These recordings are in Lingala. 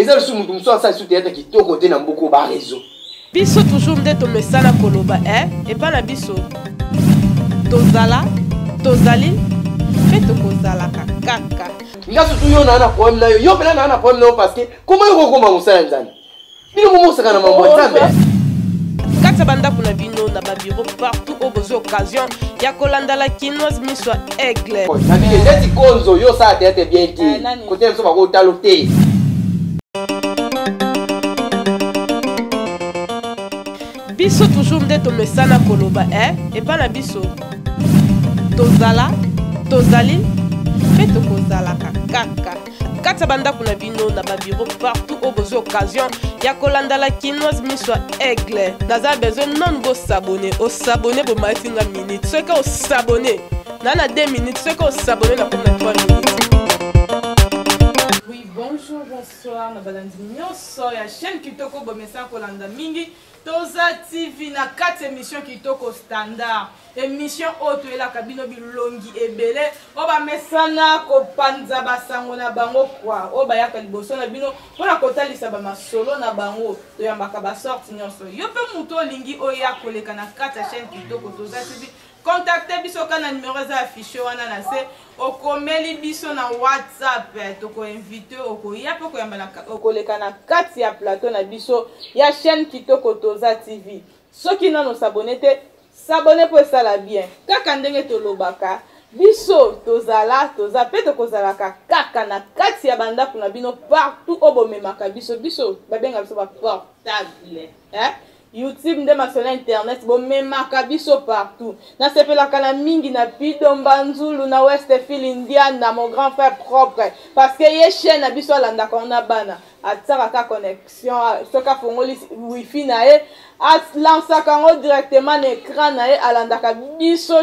Eza lisusu mutu mosusu asala lisusu théâtre kitoko te na mboka ba réseau. Biso toujours nde tomesana koloba eh epa na biso tozala tozali mpe tokozalaka kaka. Nga surtout yo naa na problème na yo, yo mpena naa na problème na yo parce que comment yo kokoma mosala ya Nzambe? Bino bomosaka na mambo ya Nzambe. Kati ya bandako na bino na babiro partout oyo bozwi occasion ya kolanda la kinoise miso ya aigle. Nabike neti konzo yo osala théâtre bien te. Eh, Kote biso bakotalo te. Biso toujours nde tomesana koloba eh epa na biso tozala tozali mpe tokozalaka kaka kati ya bandako na bino na babiro partout oyo bozwi occasion ya kolanda la kinoise miso ya aigle. Naza besoin nanu bosabone, osabone bomayisi nga minute soki osabone na na 2 minutes soki osabone na komi na 3 minutes. Oui, bonjour, bonsoir na balandi nyonso ya chaîne kitoko bomesana kolanda mingi Toza TV na kati émission kitoko standard. Émission oyo toyelaka bino bilongi ebele oyo bamesana kopanza basango na bango kwa oyo bayaka liboso na bino mpona kotalisa bamasolo na bango. Toyambaka basorte nyonso. Yo mpe moto olingi oya koleka na kati ya chaîne kitoko Toza TV, contacte biso kaka na numero eza affiche wana na se, okomeli biso na WhatsApp, tokoinvite okoya mpe koyamba okoleka na kati ya plateau na biso ya chaîne kitoko Toza TV. Soki nano osabone te, sabone mpo esala bien. Kaka ndenge tolobaka, biso tozala, toza mpe tokozalaka kaka na kati ya bandako na bino partout oyo bomemaka biso. Biso babenga biso ba portable, eh? YouTube nde masolo ya internet bomemaka biso partout. Nasepelaka na mingi na Pido Mbanzulu na Westfield Indiana, mon grand frère propre, parce que ye chaîne na biso alandaka ngo na bana, atiaka ka connexion soki afongoli wifi na ye alansaka yango directement na écran na ye, alandaka biso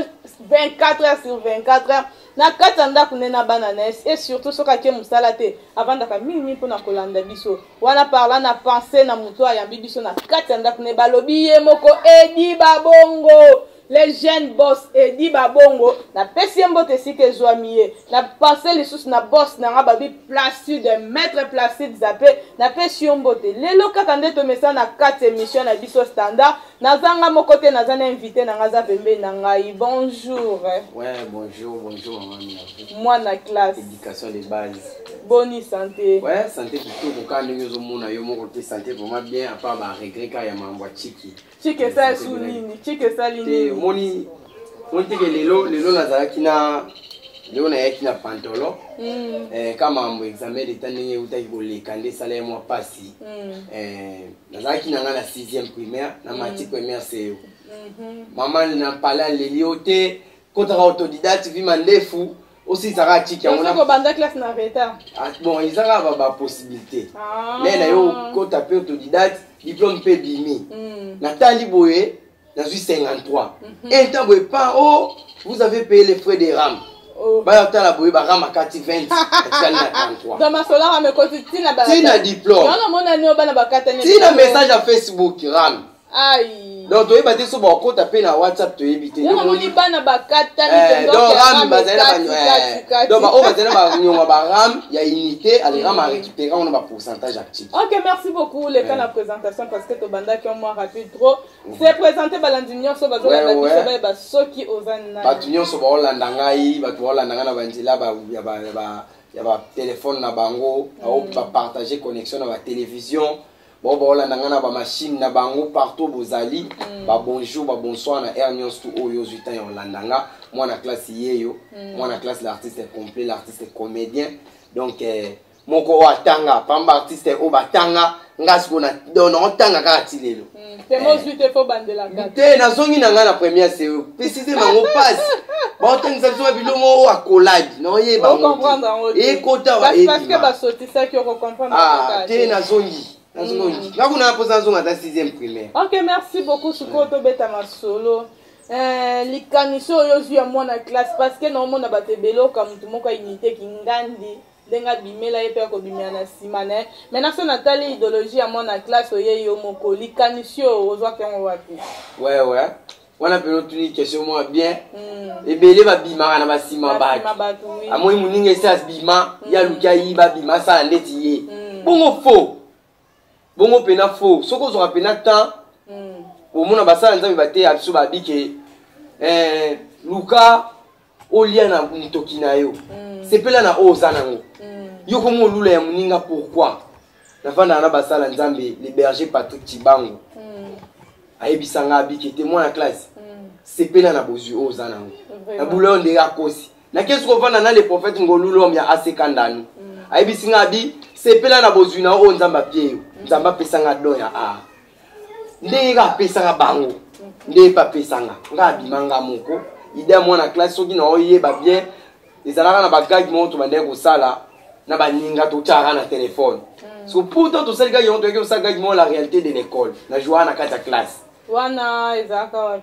24 heures sur 24 heures na kati ya ndako nde na bana na ye, et surtout soki ake mosala te avandaka mingi mingi mpona kolanda biso wana. Parla na pense na moto ayambi biso na kati ya ndako ne, balobi ye moko Edi Babongo, le jeune boss Edi Babongo. Napesi ye mbote esika ezwami ye. Na pense lisusu na boss na nga babi Placide, maître Placide Zape, napesi yo mbote. Lelo kaka nde tomesana na kati émission na biso standard. Nazanga moko te, naza na invité na nga aza pembeni na ngai. Bonjour. Ouais, bonjour, bonjour maman Minaku. Mwana classe. Éducation de base. Boni santé. Ouais, santé kitoko kaka ndenge ozomona yo moko te, santé vraiment bien à part ba regret kaka ya mambo ya chiki. Chiki esali su nini? Chiki esali nini? Omoni omoni teke lelo lelo nazalaki na lelo nayaki na pantalon. Eh, ka mambo examen d'état ndenge eutaki koleka nde esala ye mwa pasi. Eh, nazalaki na ngai na 6e primaire na mati première CO. Mama na pala aleli yo te, kotaka autodidacte vi mandefu osilisaka chiki yango na kobanda classe na retard. Ah, bon, eza kaka ba possibilité. Mais na yo kota pe autodidacte, diplôme pe bimi. Natali boye nazwi 53. Un temps boye pa oh, vous avez payé les frais des rames. Oh. Baya tala boye ba rame akati 20, atikali na 33. Donc masolo rame ekoti tina ba tina diplôme. Yango namona nio bana bakatani. Tina message ya Facebook rame. Ai. Donc toyeba te so bakota pe na WhatsApp toyebi te. Yango namoni bana bakatani. Donc rame bazali na ba donc ba oyo bazali na ba nyongo ba rame ya unité, allez rame a récupérer on ba pourcentage actif. OK, merci beaucoup les cas la présentation parce que tobandaki un mois rapide trop. C'est présenté balandi nyonso bazolanda biso bayeba soki oza nani. Bato nyonso baolanda ngai, bato baolanda ngai na banzela ba ya ba ya ba ya ba téléphone na bango, ba partager connexion na ba télévision. Bon, baolanda ngai na ba machine na bango partout bozali. Ba bonjour, ba bonsoir na air nyonso tout oyo ozwi temps ya olanda nga. Mwana classe yeyo, mwana classe l'artiste complet, l'artiste comédien. Donc moko oyo atanga, pamba artiste oyo batanga, nga sikoyo na, donc naotanga kaka ti lelo. Te mozwi te, fo bandela kaka. Te, nazongi na ngai na première série. Préciser bango passe. Baotangisa biso ba biloko oyo akoladi, naoyeba yango te. Ocomprendre yango te. Ekota wa Parce que ebima. basotisaki, okocomprendre Ah, kaka te, te. nazongi. Nazongi. Nga kuna mposa nazonga ata 6e primaire. Ok, merci beaucoup. Sikoyo tobeta masolo. Likanisi oyo ozwi ya mwana classe, parce que naomona bato ebele oka motu moko ya unité kingandi ndenge abimela ye mpe akobimela na nsima na ye. Maintenant so natali idéologie ya mwana classe oye yo moko, likanisi oyo ozwaki yango wapi? Ouais, ouais. Wana mpe otuni question moko bien. Ebele babimaka na basima Basima bato. bato, oui. Amoni moninga esi abima, ye aluki ayiba abima, asala ndeti ye. Bongo faux, bongo mpena faux. Soki ozwaka mpena temps, omona basala Nzambe bateya biso, babike luka olia na motoki na yo, sepela na oyo oza nango. Yo komo olula ya moninga, pourquoi? Navandaka na basala Nzambe, le berger Patrick Chibango ayebisanga, abiki te mwana classe, sepela na bozwi oyo oza nango. Na bula oyo ndenge akosi, nakesi kovanda na le prophète Ngolulom ya Aseka Ndanu, ayebisi nga, abi sepela na bozwi na oyo Nzambe apie yo. Nzambe apesanga don ya art ndenge kaka apesanga bango, nde mpe apesanga nga. Abima nga moko idée ya mwana classe. Soki na oyeba bien, ezalaka na bagage moko tobandaki kosala na baninga, totyaka na telefone. So pourtant tosali gag yango, toyaki kosala gag moko, la réalité de l'école. Na jouaka na kati ya classe. Wana ezalaka wapi?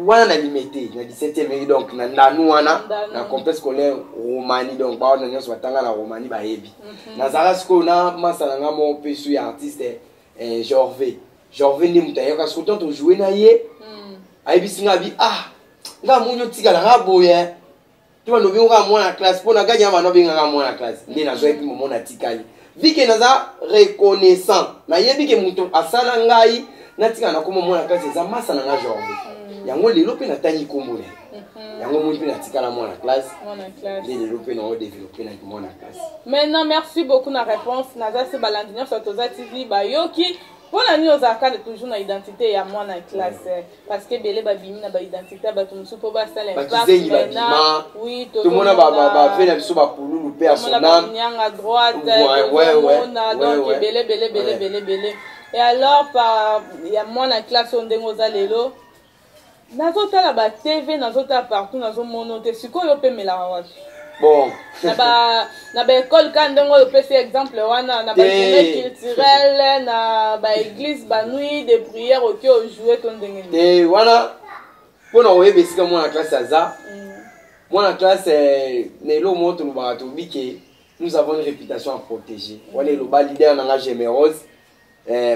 Wana na Limete, na 17e, donc na Ndanu wana, na complexe scolaire Romani. Donc bawana nyonso batanga na Romani bayebi. Nazalaka sikoyo na masa na nga moko mpe su ya artiste, Jorve. Jorve nde moto ayaka. Sikoyo tant tojoue na ye, ayebisi nga, abi ah, nga moni otikala nga boye to bando obengo kaka mwana classe, mpo na ganya bando obengaka mwana classe. Nde nazwaki mpe momo natikali vike. Naza reconnaissant, nayebi ke moto asala ngai natikala nakoma mwana classe eza masa na nga Jorve. Yango lelo mpe natangi nkombo na ye, yango moni mpe natikala mwana classe. Nde lelo mpe nao développe na mwana classe. Maintenant, merci beaucoup na réponse. Naza se balandi nyonso Toza TV bayoki mpo na nini ozalaka toujours na identité ya mwana classe, parce que ebele babimi na baidentité ya bato mosusu mpo basala. Bakizengi babima, tomona bave na biso bapululu mpe ya sonam. Nyanga droite, tomona donc ebele ebele ebele ebele ebele. Et alors, par ya mwana classe oyo, ndenge oza lelo, nazotala ba TV, nazotala partout, nazomona te. Sikoyo opemelaka wapi? Bon. Na baekole ka ndenge oyo opesi exemple wana, na bajournée culturelle, na baéglise, banuit de prière, oki ojoue to ndenge? Te, wana mpona koyeba esika mwana classe aza, mwana classe na eloko moko tolobaka, tobi ke nous avons une réputation à protéger. Wana eloba leader na nga Gémérose.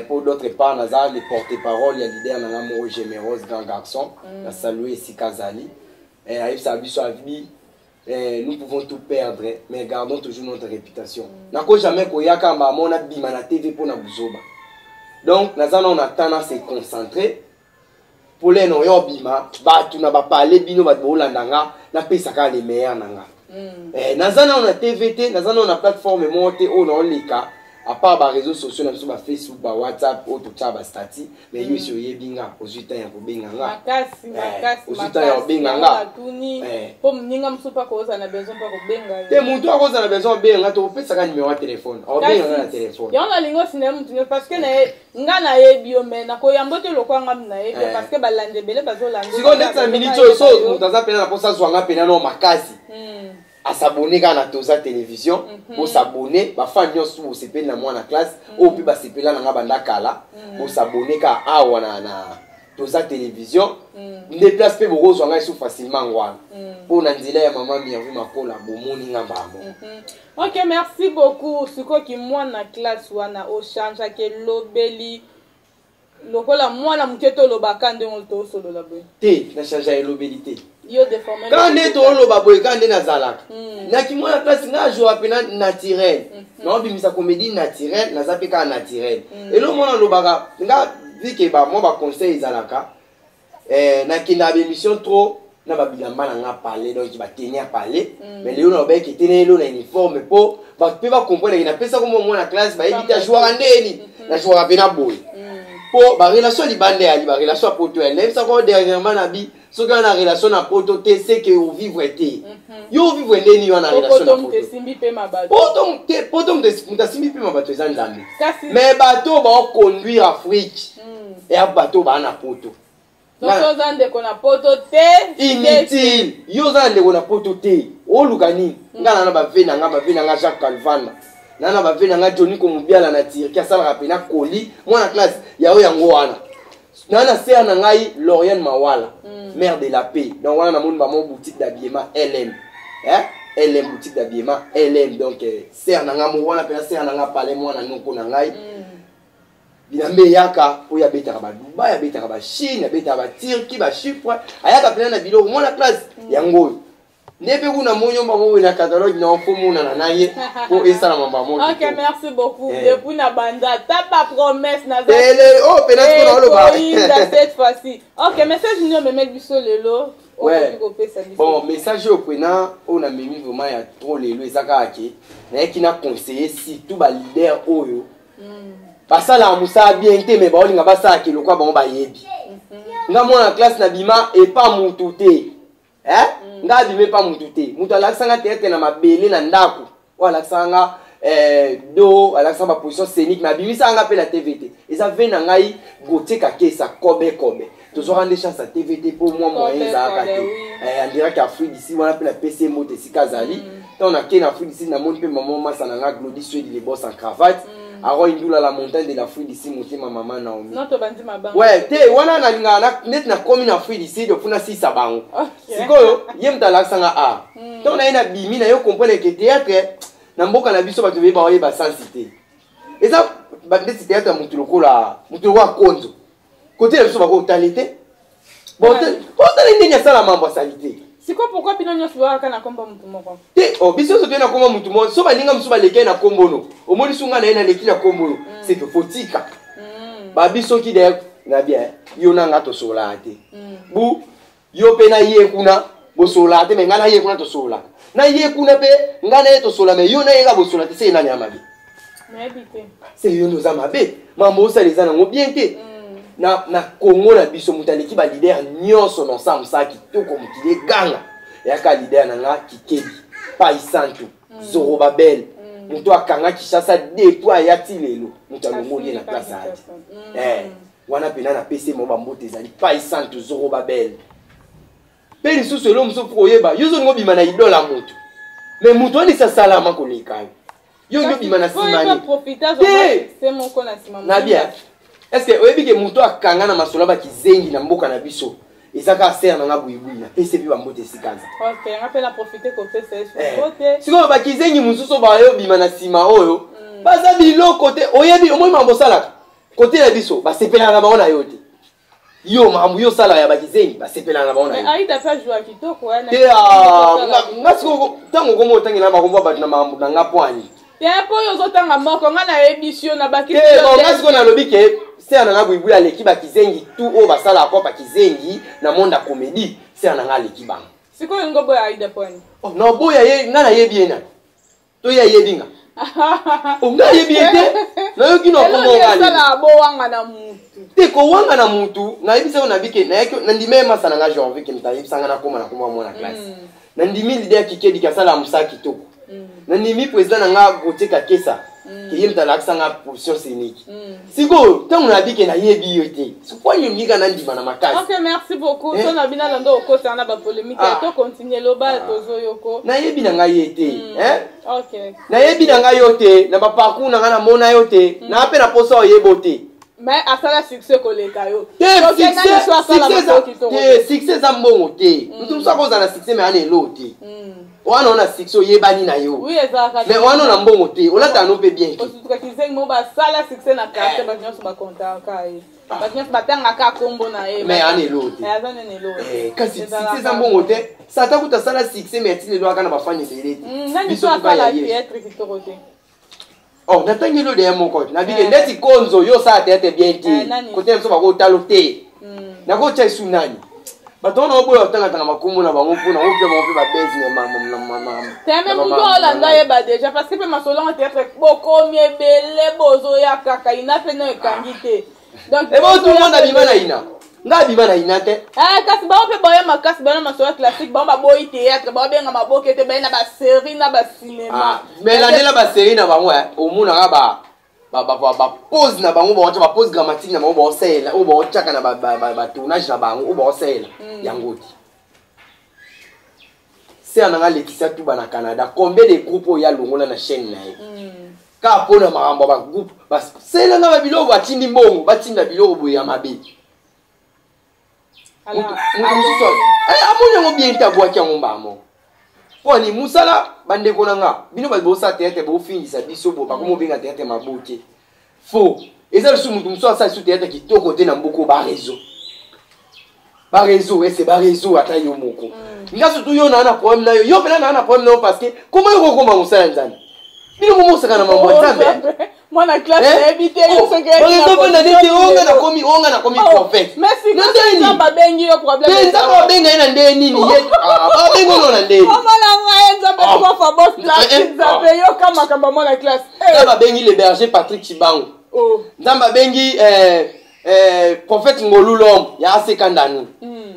Pour d'autre part, naza le porte-parole ya leader na nga moko Gémérose, grand garçon, na salue esika azali. Ayebisaka biso, abi nous pouvons tout perdre, mais gardons toujours notre réputation. Nako jamais koyaka mbamona bima na TV mpo na buzoba. Donc naza nano na temps na se concentrer pole na oyo obima bato na bapale. Bino bato boolanda nga, napesaka le meilleur na nga. Naza nano na TV te, naza nano na plateforme moko te oyo naoleka, à part baréseaux sociaux na biso, bafacebook, bawhatsapp oyo totyaka bastati. Mais yo esi oyebi nga, ozwi temps ya kobenga nga. Makasi, makasi. Ozwi temps ya kobenga nga. Atuni mpo moninga mosusu mpo akozala na besoin mpo akobenga. Te, motu akozala na besoin abenga nga, tokopesaka numéro ya telefone, akobenga nga na telefone. Yango nalingi osina ye motu nyonso, parce que naye nga nayebi yo, mais nakoyamba te lokwa nga nayebi yo, parce que balandi ebele bazolanda. Sikoyo ndeti na miniti oyo, so moto aza pena na mposa azwa nga pena nao makasi, asabone kaka na Toza Télévision. Bosabone, bafan nyonso bosepeli na mwana classe oyo mpe basepela na nga banda kala, bosabone kaka awa na Toza Télévision, nde place mpe bokozwa ngai so facilement ngwana, mpo na nzela ya mama Mirvi Makola bomoni nga mbamo. Ok, merci beaucoup. Sikoki mwana classe wana, ochangeaki elobeli lokola mwana moke, tolobaka ndenge tosolola boye? Te, nachangea elobeli te. Yo déformé. Kaka nde toloba boye, kaka nde nazalaka. Naki mwana classe, nga ajoua mpena naturel, naobimisa comédie naturel, naza mpe kaka naturel. Eloko mwana alobaka nga, vike bamwa baconseil ezalaka, nakendaka baémission trop na babilamba na nga pale, donc bateni ya pale. Mais lelo nalobaki te na elo na uniforme, mpo bato mpe bacomprendre ke napesako mwa mwana classe, bayebi te ajouaka ndeni. Najouaka mpe na boye, mpo barelation libanda eyali, barelation ya poto eyali. Nayebisako dernièrement na bi, soki wana na relation na poto te, c'est que ovivre te. Yo ovivre ndeni yo na relation na poto? Esimbi mpe mabato. Poto te, poto moto asimbi mpe mabato eza Nzambe. Mais bato baoconduire Afrique eya bato baa na poto. Soki oza ndeko na poto te? Inutile. Yo oza na ndeko na poto te, oluka nini? Nga na bave na nga, bave na nga Jacques Calvanda, na bave na nga Johnny Komobiala na Turki, asalaka mpena koli mwana classe yayo. Yango wana na ser na ngai Lauriane Mawala, mère de la paix. Donc wana namoni bamo boutique d'habillement LM, eh? LM, boutique d'habillement LM. Donc ser na nga mo wana mpena, ser na nga pale, mwana noko na ngai. Bilamba eyaka oyo abetaka badubai, abetaka bachine, abetaka baturki, bachypre, ayaka mpena na biloko mwana classe. Yango oyo. Nde mpe kuna moni omba moboye na catalogue na ofo monana na ye mpo esalama bango. Ok, merci beaucoup. Depuis na banda ta ba promesse na ele oh pena siko na oloba koyinda cette fois-ci. Ok, message nini omemeli biso lelo? Ouais. Bon, message oyo mpena oyo namemi vraiment ya trop lelo eza kaka ke nayaki na conseiller surtout baleader oyo basalaka mosala bien te, me baolinga basalaka eloko bango bayebi. Nga mwana classe na bima epa mutu te, eh? Nga abima epa mutu te. Mutu alakisanga théâtre na mabele na ndako oyo alakisaka nga do alakisaka baposition scénique, me abimisaka nga mpe na TV te. Eza ve na ngai Gautier Kakesa Kobe Kobe. Tozwaka nde chance ya TV te mpo mwa moyen ezalaka te. Andiraki Afrique d'ici wana mpe napesi ye mbote esika azali. Ntango nakei na Afrique d'ici, namoni mpe mama masa na nga Glodi Swedi, le boss en cravate, Aroy Ndula, la montagne de l'Afrique d'ici, motema mama Naomi. Ouais, te wana nalingaka neti nakomi na Afrique d'ici mpona sisa bango. Sikoyo ye moto alakisanga art. Ntango na ye nabimi na yo comprendre ke théâtre na mboka na biso, bato beyeba oyeba sansi te. Eza ndeti théâtre ya motu lokola motu lokola Konzo, kote na biso bakotale te, botala ndenge asala mambo asali te. Sikoyo pourquoi bino nyonso boyaka na kombo motu moko? Te, oh, biso nyonso toye na kombo motu moko. So baninga mosusu baleki na kombono, omoni so ngai na ye naleki na kombono, c'est que fotika babi soki d'ailleurs na bien yo na nga tosololaka te. Bu yo mpe na ye kuna bosololaka te, me ngai na ye kuna tosololaka. Na ye kuna mpe ngai na ye tosolola, me yo na ye nga bosolola te. Se ye nani ya mabe? Nayebi te. Se yo nde oza mabe. Mambo osala eza nango bien te. Na Congo na biso, moto aleki baleader nyonso na osala mosala kitoko, mokili eganga, eyaka leader na nga Kikebi Pai Santu, Zorobabel, moto akanga Kinshasa depuis aya ti lelo, moto alongoli ye na place aya te. Wana mpena napesi ye mo bambote, ezali Pai Santu Zorobabel. Mpe lisusu elo mosusu koyeba, yo ozolinga obima na idole ya moto, me moto wana esasalama koleka yo, yo ngi obima na nsima te na bien. Est ce que oyebi ke moto akanga na masolo bakizengi na mboka na biso eza kaka sere na nga Buibui? Napesi mpe bambote esika aza. Sikoyo bakizengi mosusu bayo obima na nsima oyo baza biloko te. Oyebi, omoi mambo osalaka kote na biso, basepelaka na bango na yo te. Yo makambo yo osalaka ya bakizengi, basepelaka na bango na yo te. Nga sikoyo ntango okoma otangela makombo ya bato na makambo na nga pwani. Te, mpo oyo ozotanga moko, nga nayebisi yo na bakisi te. Bon, nga sikoyo nalobi ke sere na nga Buibui aleki bakizengi tu oyo basalaka kwa bakizengi na monde ya comédie. Sere na nga aleki bango. Sikoyo ngo boya Aida pwani? Oh, na boya ye, nga nayebi ye nani to ye ayebi nga? O nga ayebi ye te, nayoki na komosala bowanga na mutu. Te, kowanga na mutu nayebisa yo nabi ke nayaki nandima ye masa na nga Jorvi ke moto ayebisanga nakóma na komba mwana classe. Nandimi leader Kikedi asala mosala kitoko. Nandimi président na nga Gautier Kakesa ke ye moto alakisa nga position scénique. Sikoyo ntango nayebi ke nayebi yo te, sikoyo olingi nandima na makasi? Ok, merci beaucoup. To na bino nando okota na bapolémique. To continue, loba, tozoyoko. Nayebi na ngai ye te. Nayebi na ngai yo te, na baparcours na ngai namona yo te, naa mpe na posa oyebo te. Mais asala succès koleka yo. Te, succès eza mbongo te. Moto mosusu akozala na succès, mais ana elo te. Wana ona succès, oyebani na yo, mais wana ona mbongo te, olataka no mpe bien te. Osutuka kizengi mo basala succès na quartier, bato nyonso bakontaka ye, bato nyonso batangaka kombo na ye. Mais ana elo te. Aza nene elo. Kasi succès eza mbongo te. Sata kuta asala succès, mais ati lelo aka na bafani ebele te. Nani so asala théâtre kitoko te? Oh, natangi elo deya moko te, nabike ndeti Konzo, yo osala théâtre bien te, kote na biso bakotalo te. Nakotya esu nani? Bato wana oboya otangatanga makombo na bango mpona opia bango mpe babese. Teme moto olanda yeba déjà, parce que mpe masolongo théâtre bokomi ebele, bozoya kaka ina mpe no ekangi te. Donc ebo tout le monde abima na ina, nga abima na ina te. Kasi bango mpe boya makasi, bana masolo classique, bango baboyi théâtre, baobenga maboke te, baye na basérie na bacinéma. Mais landela basérie na bango, omonaka ba bapose na bango, baotya bapose grammatique na bango, baosalela oyo baotyaka na batournage na bango oyo baosalela yango te. Sere na nga Laetitia Tuba na Canada, combien de groupe oyo alongola na chaîne na ye kaka mpona makambo ya bagroupe? Baselanga babiloko, batindi mbongo, batinda biloko boye ya mabe. Moto mosusu amoni yango bien te, abwaki yango mbamo. Mponi mosala, bandeko na nga, bino bato bosala théâtre, bofingisa biso bo bakomi obenga théâtre maboke. Faux, eza lisusu moto mosusu asala lisusu théâtre kitoko te na mboka bareseau. Bareseau ese bareseau, ata yo moko. Nga surtout yo naa na problème na yo, yo mpena naa na problème na yo, parce que koma yo kokoma mosala ya Nzambe, bino momosaka na mambo ya Nzambe. Mwana classe nayebi te yo soki bareseau mpe na neti onga nakomi, onga nakomi prophète. Merci. Na ndeni. Nzambe abengi yo, problème. Te, Nzambe abenga ye na nde nini? Ye babenga ono na ndeni? Mama na ngai, Nzambe. Ah. Trois fois boss classe. Eh, eh, Nzambe, yoka makambo ya mwana classe. Eh, Nzambe abengi le berger Patrick Chibangu. Oh. Nzambe abengi prophète Ngolu Lombe ya Aseka Ndanu.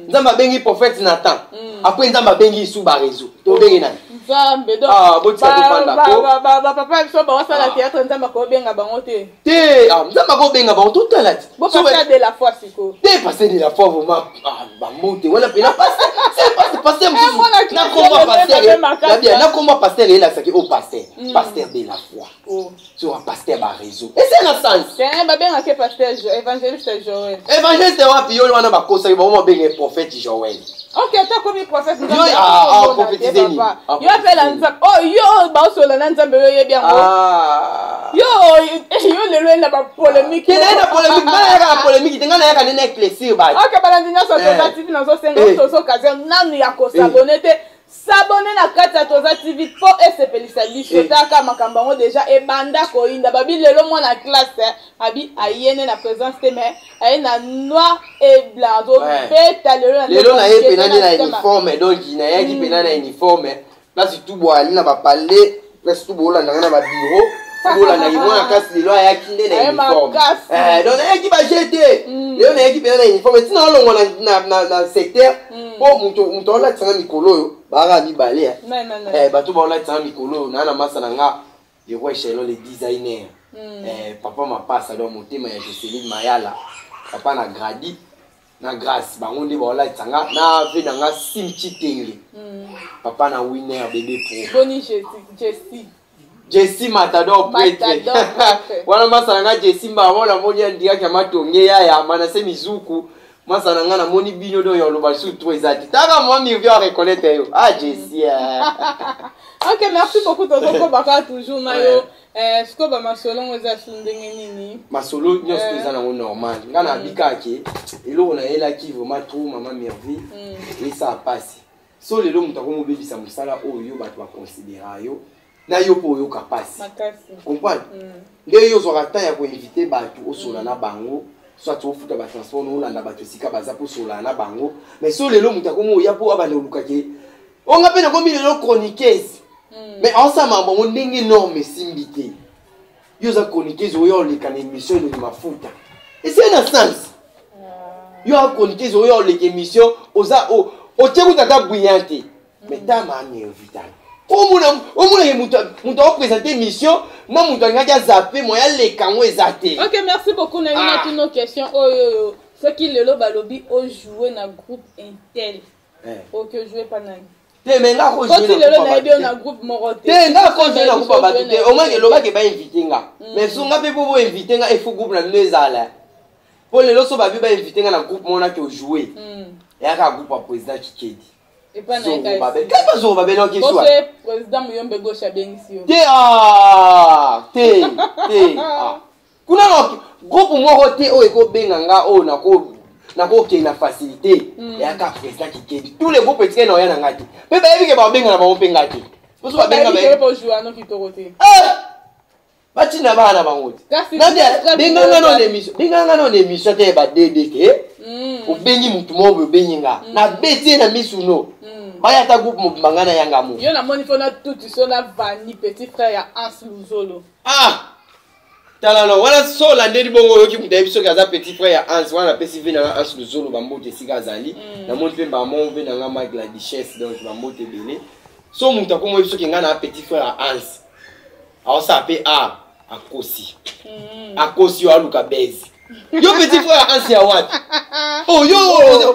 Nzambe abengi prophète Nathan. Après Nzambe abengi isu bareseau, tobengi nani? Nzambe donc. Ah, botika tofanda ko. Bapapa biso baosala théâtre, Nzambe akobenga bango te? Te, ah, Nzambe akobenga bango, totala ti. Bo pasteur de la foi sikoyo. Te, pasteur de la foi vraiment, ah, bambote wana mpena pasteur, pasteur Eh, mwana mosusu nakoma classe, pasteur mabe makasi, nabia nakoma pasteur eyelakisaki o pasteur, pasteur de la foi. Oh. So pasteur bareseau ese na sens. Te, babengaki pasteur évangéliste Joel. Évangéliste wapi? Yo wana bakosaki bango, babenge prophète Joel. Ok, ata komi prophète. Yo, ah, ah, prophétise nini? Ah, Yo apela prophétise. Nzambe oh, yo baosola na Nzambe, yo oyebi yango. Ah. Yo yo lelo ena bapolémique. Te, naye na polémique, nga nayaka na polémique te, nga nayaka nde na éclaircir bato. Ok, balandi nyonso, Eh. Toza TV, nazosenga Eh. toza occasion nanu ya kos'abonner te, s'abonner na kati ya Toza TV mpo esepelisa biso. Eh. Taka makambo yango déjà ebanda koyinda. Babi lelo mwana classe abi ayene na présence te, mais aye na noir et blanc, azobeta lelo na Lelo naye ndenge mpena nde na sistema. uniforme, donc nayaki mpena na uniforme. Place tu boali na bapale, place tu bolandanga na babureau, bolandaki mwana kasi lelo ayaki nde na Aye uniforme. makasi. Eh, donc nayaki baje te, lelo nayaki mpena na uniforme, ntina olongwa na secteur mpo moto aolatisanga mikolo oyo baaka mibale, eh. Non, non, non. Eh, bato baolatisanga mikolo oyo naa na masa na nga, le roi Chelon, le designer. Eh, papa Mapasa, donc motema ya Joseline Mayala, papa na Gradi na Grâce, bango nde baolatisanga na ve na nga Sim Chitenge. Papa na Winner Bébé Pro. Boni Jesse? Jesi Matador prêtre. Matador prêtre. Wana masa na nga Jesi Mbamo, namoni ya ndiraki ya matonge yaya Manase Mizuku, masa na nga, namoni bino. Donc ya oloba surtout eza te, taka mwa mirvi areconnaître yo, ah, Jesi, eh. Ok, merci beaucoup. Tozokobaka toujours na yo. Eh, sikoyo bamasolo ngo eza su ndenge nini? Masolo nyonso to Eh. eza nango normal. Nga nabika ke eloko nayelaki vraiment trop mama Mervi, esala pasi so lelo moto akomobebisa mosala oyo yo bato baconsidéra yo na yo mpo oyoka pasi. Makasi. Comprendre nde yo ozwaka temps ya koinviter bato, osola na bango, soit ofuta batransport na olanda bato esika baza mpo osola na bango. Mais so lelo moto akomi oya mpo abanda olukake onga mpe nakomi lelo chroniqueuse, mais aosala bango ndenge norme esimbi te. Yo oza chroniqueuse, oyo oleka na émission elongi mafuta, esali na sens? Yo aza chroniqueuse, oyo oleka émission, oza otie kuta ata brillant te, mais tama amiervitana omonake moto aoprésente émission mwa moto alingaki azape moya aleka yango eza te. Ok, merci beaucoup. Na Ah. yina tino question oyo: soki lelo balobi ojoue na groupe intel, oki ojoue pa nani? Te, me nga Koti lelo nayebi yo na groupe moko te. Te, nga kojoue na groupe ya bato te. Omoi elobaki bainvite nga, mais so nga mpe mpo boinvite nga, efo groupe na bino ezala mpo lelo so babi bainvite nga na groupe moko naki ojoue, eyaka groupe ya président Kikedi. Epa na ye. Zorobabel kai bazorobabel okeswa. Boso président Muyombe Gauche abengisi yo. Te, ah, te te, ah. Kuna na groupe moko te oyo ekobenga nga oyo nakokende na facilité. Eyaka président Kikedi. Tous les groupes etikali na oya na nga te, mpe bayebi ke babenga na bango mpe nga te. Poso babenga bayebi ke ojoue ano kitoko te. Batinda bana na bango te. Kasi Benganga na émission, benganga na émission te, badede te. Obengi mutu moko boye, obengi nga, nabeti ye na misu no, baya ata groupe mobimba, nga na yanga mo. Yo namoni mpo na tuti so na Vani, petit frère ya Hans Luzolo. Ah, tala no wana so olandeli bongo, oyoki moto ayebi soki aza petit frère ya Hans wana. Napesi ve nanga Hans Luzolo bambote esika azali. Namoni mpe bamo ve nanga Mike la Duchesse, donc bambote ebele. So moto akomi oyebi soki ngai na petit frère ya Hans, aosala mpe a akosi, akosi yo, aluka base. Yo petit frère ya Hans ya wapi? Oh, yo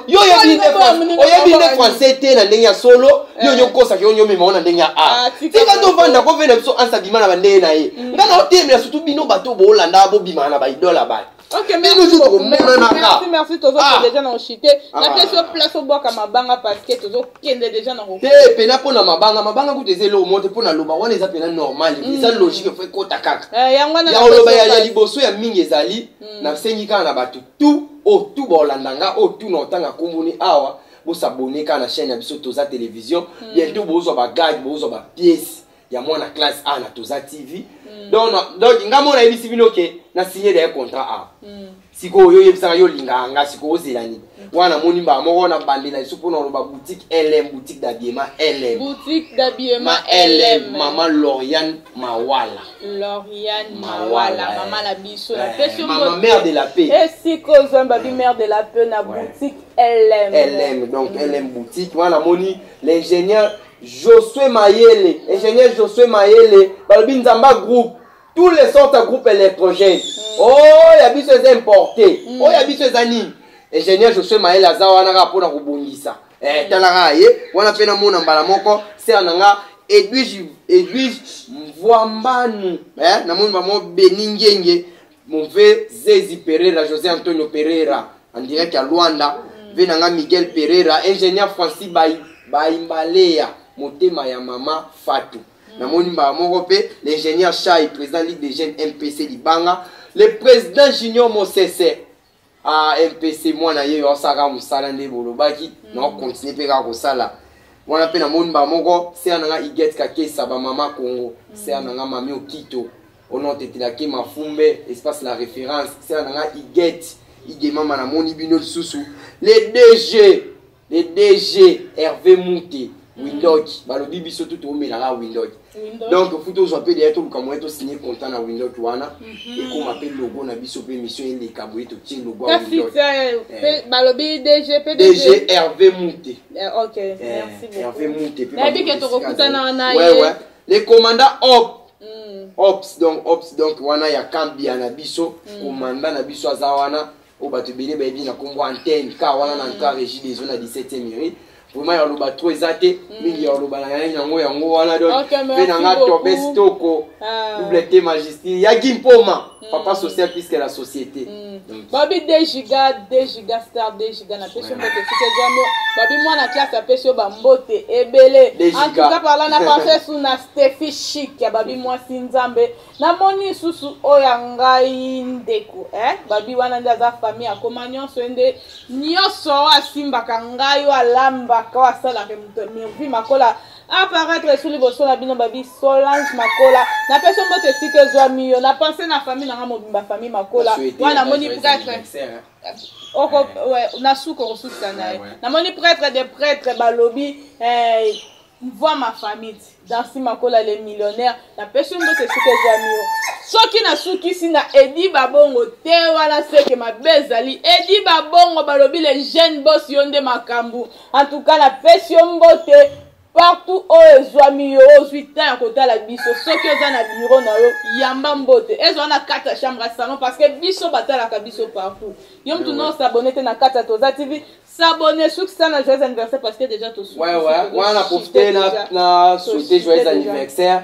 yo oyebi nde français te na ndenge ya solo. Yo nyokosaki yo nyomema na ndenge ya a. Tika tovanda kovenda biso. Hans abima na bandenge na ye. Nga na otemela surtout bino bato boolanda, bobimaka na baidole ya bato. Ok, Bino merci tu beaucoup. tokomonanaka. Merci, merci, tozokende Ah. déjà na kochite. Ah. Napesi yo place obwaka mabanga parce que tozokende déjà na ko Te pena mpona mabanga, mabanga kutu eza eloko moko te. Mpona loba wana eza pena normal, eza logique, faut ekota kaka. Eh, yango wana Ya napesi koloba yo ya place. liboso ya mingi ezali, nasengi kaka na bato tu oyo tu baolanda nga, oyo tu na otanga komboni awa, bosabone kaka na chaîne ya biso Toza Télévision. Bientôt bozwa bagage, bozwa bapièce ya mwana classe a na Toza TV. Donc nga mona nayebisi bino ke na signé daye contrat a. Sikoyo oyo oyebisaka yo olingaka nga, sikoyo ozela nini? Wana namoni mbala moko na bandela liso mpona oloba boutique LM, boutique d'habillement LM. Boutique d'habillement Ma LM. LM. Mama Loriane Mawala. Loriane Mawala, Mawala, eh. mama na biso. Eh, Napesi yo mama mbote. mère de la paix. Esika ozwa babi mère de la paix na Ouais. boutique LM. LM, donc LM boutique wana namoni l'ingénieur Josué Mayele, ingénieur Josué Mayele, balobi Nzamba groupe, tous les sortes ya groupe électrogène oyo ya biso eza importé, oyo ya biso eza nini. Ingénieur Josué Mayele aza wana kaka mpona kobongisa. Eh, tala kaka ye wana mpe namona mbala moko ser na nga Edwige, Edwige Mvwambanu. Eh, namoni bamo Beni Ngenge, mon Zezi Pereira, José Antonio Pereira en direct ya Luanda, ve na nga Miguel Pereira, ingénieur Francis Baimbalea, motema ya mama Fatou. Namoni mbala moko mpe l'ingénieur Chai, président ligue des jeunes MPC Libanga, le président Junior Mosese a MPC, mwana ye oyo asalaka mosala nde bolobaki na okontinue mpe kaka kosala wana. Mpe namoni mbala moko ser na nga Iget Kakesa, bamama Congo, ser na nga Mami Okito onotetelake Mafumbe, espace la référence, ser na nga Iget Ige mama. Namoni bino lisusu le DG, le DG Hervé Mute Windok, balobi biso tu toomelaka Windok. Windows. Donc fu tozwa mpe deya, toluka moye tosigne content na Windok wana, ekóma mpe logo na biso, mpe émission eleka boye, totie logo ya Kasi Windok. balobi DG, PDG. DG Hervé Mute. Eh, ok, merci Hervé beaucoup. Mute mpe Nayebi ke balobi tokokutana esika wana azali. ye. Ouais. Le commandant Op Ops, donc Ops, donc wana ya Kambia na biso, commandant na biso aza wana, oyo bato ebele bayebi na nkombo antenne ka wana na nka régie des eaux na 17e rue. Vraiment ya loba trop eza te, mingi ya loba na yango yango yango wana. Donc Ok, mpe merci na nga beaucoup. Tobes Toko, Ah. double T Majesté Yaki Mpoma, papa social puisque la société. Donc, Babi 2 giga, 2 giga star, 2 giga, napesi yo mbote esika ezwami yo. Babi mwana classe, apesi yo bambote ebele. 2 En tout giga. cas par là na pense su na Stephi Chic ya babi mwasi Nzambe. Namoni lisusu oyo ya ngai ndeko, eh? Babi wana nde aza famille, akoma nyonso, ye nde nyonso oyo asimbaka ngai, oyo alambaka, oyo asalaka moto. Mirvi Makola apparaître esu liboso na bino, babi Solange Makola, napesi yo mbote esika ezwami yo. Na pense na famille na nga mobimba, famille Makola. Souhaiter Wana un namoni joyeux prêtre anniversaire, hein. oko ouais, na suka okosukisa na ye. Namoni prêtre de prêtre, balobi eh, voi ma famille Dansi Makola le millionnaire, napesi yo mbote esika ezwami yo. Soki nasukisi na Edi Babongo te, wana seke mabe ezali. Edi Babongo, balobi le jeune boss, yo nde makambo. En tout cas napesi yo mbote partout oyo ezwami yo, ozwi temps ya kotala biso. Soki oza na bureau na yo, yamba mbote, ezwa na kati ya chambre ya salon, parce que biso batalaka biso partout. Yo mutu no s'abonne te na kati ya Toza TV, s'abonne. Sukisa na joyeux anniversaire parce que déjà tosuki. Ouais, wana profite na souhaiter joyeux anniversaire.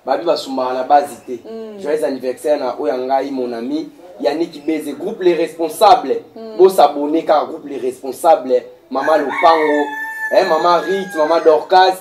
Babi basumbaka na base te. Joyeux anniversaire na oyo ya ngai mon ami Yannick Beze, groupe les responsables. Bosabone kaka groupe les responsables, mama Lopango, eh, mama Rit, mama Dorcas,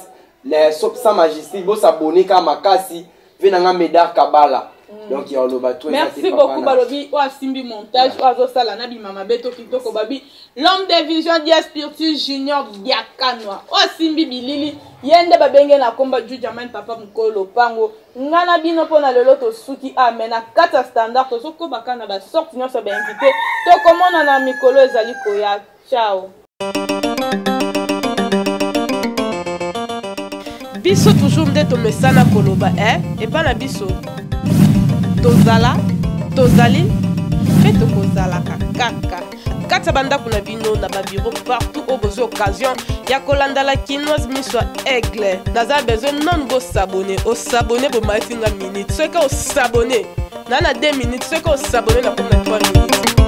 les sa majesté, bosabone kaka makasi ve na nga Medar Kabala. Donc ya oloba to eza te, Merci papa beaucoup. Balobi oyo asimbi montage, oyo azosala na bima mabe to kitoko, babi l'homme de vision Diaspirtu Junior Diakanwa, oyo asimbi bilili, ye nde babenge na komba Jujaman, papa mokolo lopango. Nga na bino mpo na lelo tosuki ame na kati ya standard, tozokoba kaka na basorte nyonso ya bainvité. Tokomona na mikolo ezali koya. Ciao. Biso toujours nde tomesana koloba e epa na biso, tozala, tozali mpe tokozalaka kaka kati ya bandako na bino, na babiro, partout oyo bozwi occasion ya kolanda La Kinoise miso ya aigle. Naza besoin nanu bosabone, osabone bomalisi nga minute. Soki osabone na 2 minutes, soki osabone na komi na 3 minutes.